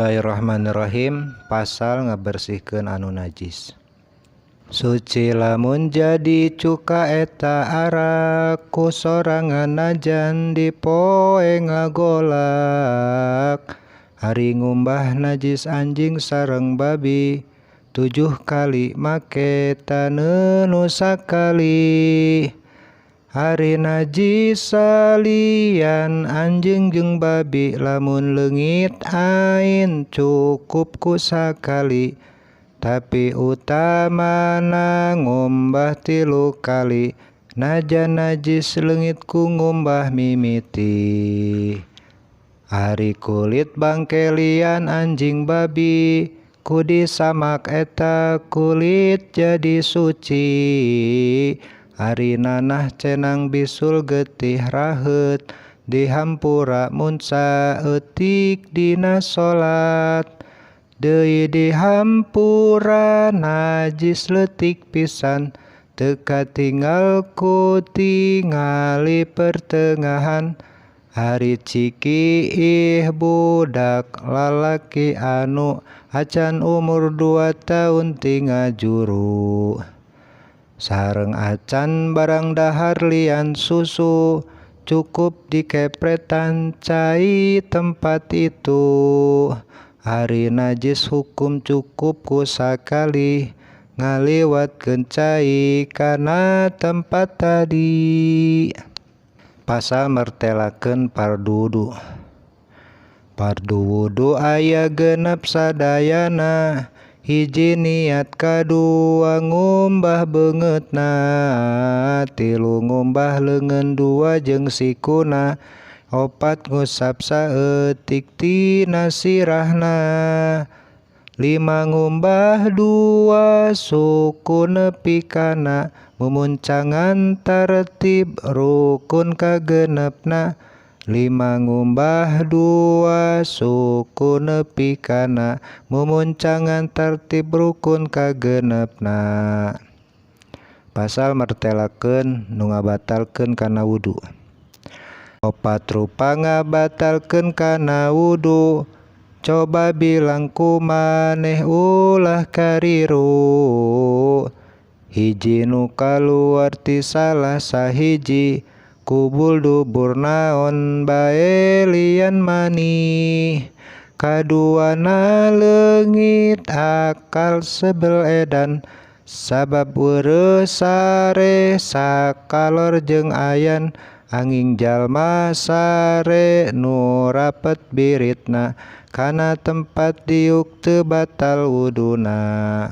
Bismillahirrahmanirrahim. Pasal ngabersihkeun anu najis. Suci lamun jadi cuka eta arak ku sorangan najan dipoe ngagolak. Ari ngumbah najis anjing sareng babi 7 kali make taneuh nu sakali. Ari najis salian anjing jeung babi lamun leungit ain cukup ku sakali. Tapi utamana ngumbah 3 kali najan najis leungit ku ngumbah mimiti. Ari kulit bangke lian anjing babi ku disamak eta kulit jadi suci. Ari nanah cenang bisul getih raheut dihampura mun saeutik dina salat. Deui dihampura najis leutik pisan teu katinggal ku tingali pertengahan. Ari cikiih budak lalaki anu acan umur 2 taun ti ngajuru. Sareng acan barang dahar lian susu cukup dikepretan cai tempat itu. Ari najis hukum cukup ku sakali ngaliwatkeun cai kana tempat tadi. Pasal mertelakeun fardu wudu. Fardu wudu aya 6 sadayana. 1 niat, 2 ngumbah beungeutna, 3 ngumbah leungeun 2 jeung sikuna, 4 ngusap saeutik tina sirahna, 5 ngumbah 2 suku nepi kana mumuncangan tartib rukun kagenepna. 5 ngumbah 2 suku nepi kana mumuncangan tartib rukun kagenepna. Pasal mertelakeun nu ngabatalkeun kana wudu. 4 rupa ngabatalkeun kana wudu. Coba bilang ku maneh ulah kariru. 1 nu kaluar ti salah sahiji kubul dubur naon bae lian mani. Kaduana leungit akal sebel edan sabab weureuh sare sakalor jeung ayan. Angin jalma sare nu rapet biritna kana tempat diuk teu batal wuduna.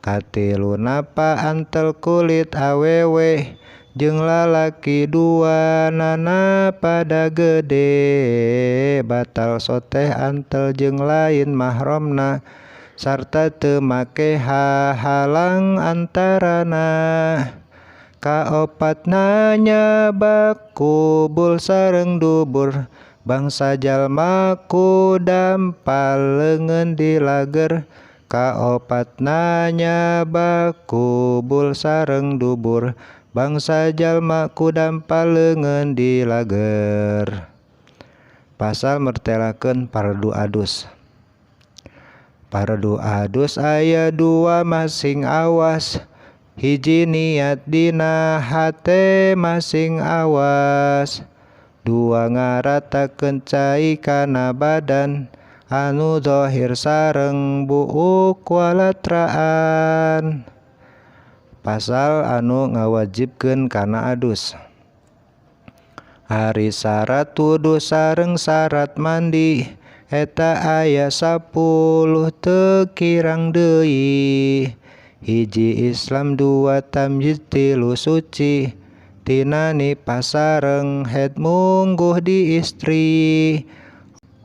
Katiluna paantel kulit awewe jeung lalaki 2 nana pada gede batal soteh antel jeung lain mahramna sarta teu make hahalang antarana. Kaopatna nyabak kubul sareng dubur bangsa jalma ku dampal leungeun dilager. Kaopatna nyabak kubul sareng dubur bangsa jalma ku dampal leungeun dilager. Pasal mertelakeun fardu adus. Fardu adus aya 2 masing awas. 1 niat dina hate masing awas. 2 ngaratakeun cai kana badan anu zahir sareng buuk walatraan. Pasal anu ngawajibkeun kana adus. Ari syarat wudu sareng syarat mandi eta aya 10 teu kirang deui. 1 Islam, 2 tamyiz, 3 suci tina nipas sareng haid mungguh di istri.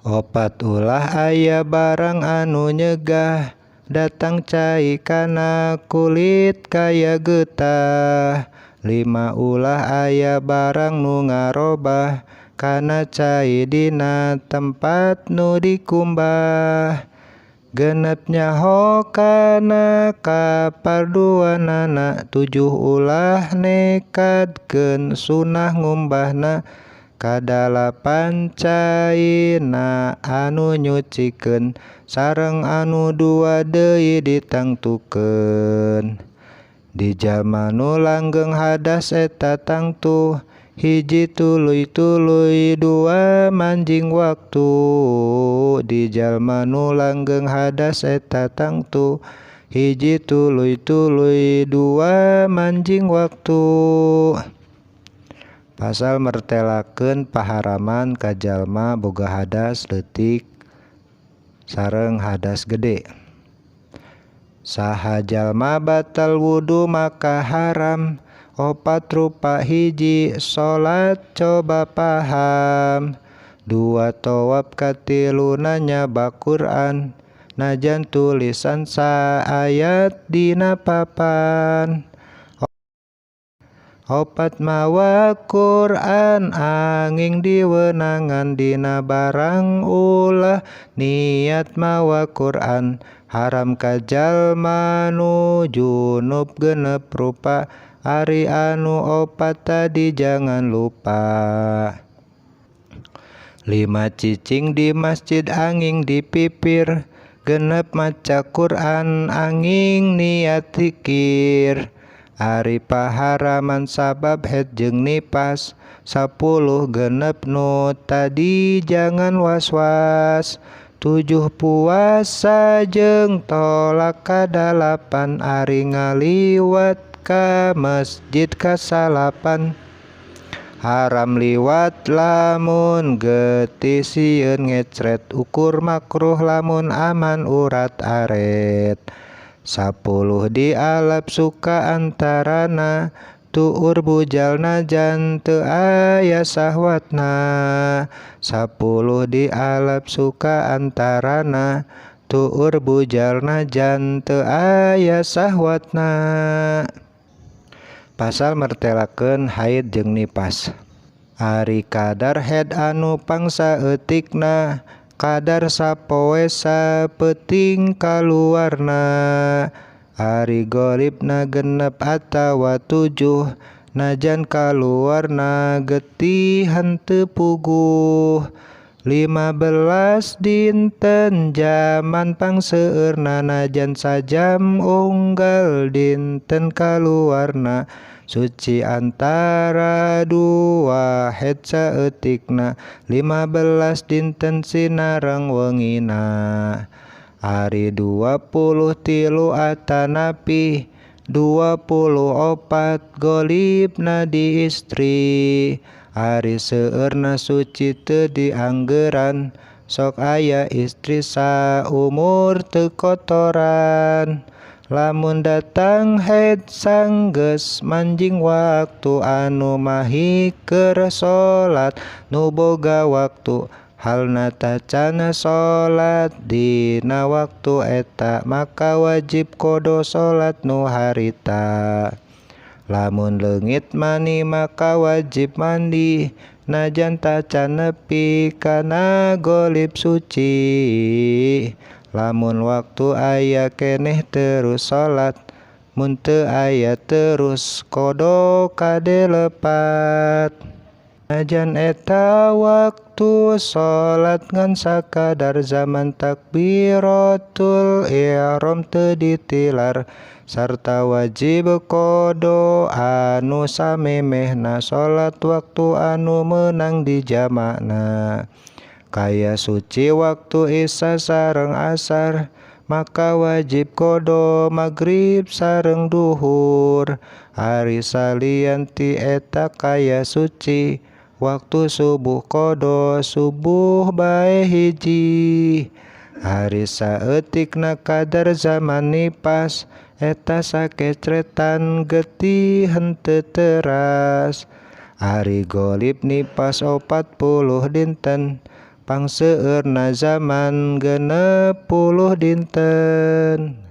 4 ulah aya barang anu nyegah datang cai kana kulit kaya getah. 5 ulah aya barang nu ngarobah kana cai dina tempat nu dikumbah. 6 nyaho kana kaparduanana. 7 ulah nekadkeun sunah ngumbahna. Kadalapan caina anu nyucikeun sareng anu dua deui ditangtukeun. Di jalma nu langgeng hadas eta tangtu hiji tuluy-tuluy dua manjing waktu. Di jalma nu langgeng hadas eta tangtu hiji tuluy-tuluy dua manjing waktu. Pasal mertelakeun paharaman ka jalma boga hadas leutik sareng hadas gede. Saha jalma batal wudu maka haram opat rupa hiji salat coba paham dua tawaf katiluna nyaba Quran najan tulisan saayat dina papan. Opat mawa Quran anging diwenangan dina barang ulah niat mawa Quran haram ka jalma nu junub genep rupa ari anu opat tadi jangan lupa. Lima cicing di masjid anging di pipir genep maca Quran anging niat zikir. Ari paharaman sabab haid jeung nipas 10 genep nu tadi jangan was-was. 7 puasa jeung tolak kadalapan ari ngaliwat ka masjid kasalapan. Haram liwat lamun getih sieun ngecret ukur makruh lamun aman urat aret. 10 dialap suka antarana tuur bujal najan teu aya sahwatna. 10 dialap suka antarana tuur bujal najan teu aya sahwatna. Pasal mertelakeun haid jeung nipas. Ari kadar haid anu pangsaeutikna kadar sapoe sapeuting kaluarna. Ari golibna genep atawa 7 najan kaluarna getih henteu puguh. 15 dinten jaman pangseueurna najan sajam unggal dinten kaluarna. Suci antara dua haid saeutikna 15 dinten sinareng wengina. Ari 23 atanapi 24 golibna di istri. Ari seueurna suci teu dianggeran sok aya istri saumur teu kotoran. Lamun datang haid sanggeus manjing waktu anu mahi keur salat nu boga waktu. Halna tacan salat dina waktu eta maka wajib qada salat nu harita. Lamun leungit mani maka wajib mandi najan tacan nepi kana golib suci. Lamun waktu aya keneh terus salat mun teu aya terus qada kade lepat. Najan eta waktu salat ngan sakadar zaman takbiratul ihram teu ditilar sarta wajib qada anu samemehna salat waktu anu meunang dijamakna. Kaya suci waktu isya sareng asar maka wajib qada magrib sareng duhur. Ari salian ti eta kaya suci waktu subuh qada subuh bae hiji. Ari saeutikna kadar zaman nipas eta sakecretan getih henteu teras. Ari golib nipas 40 dinten pangseueurna zaman 60 dinten.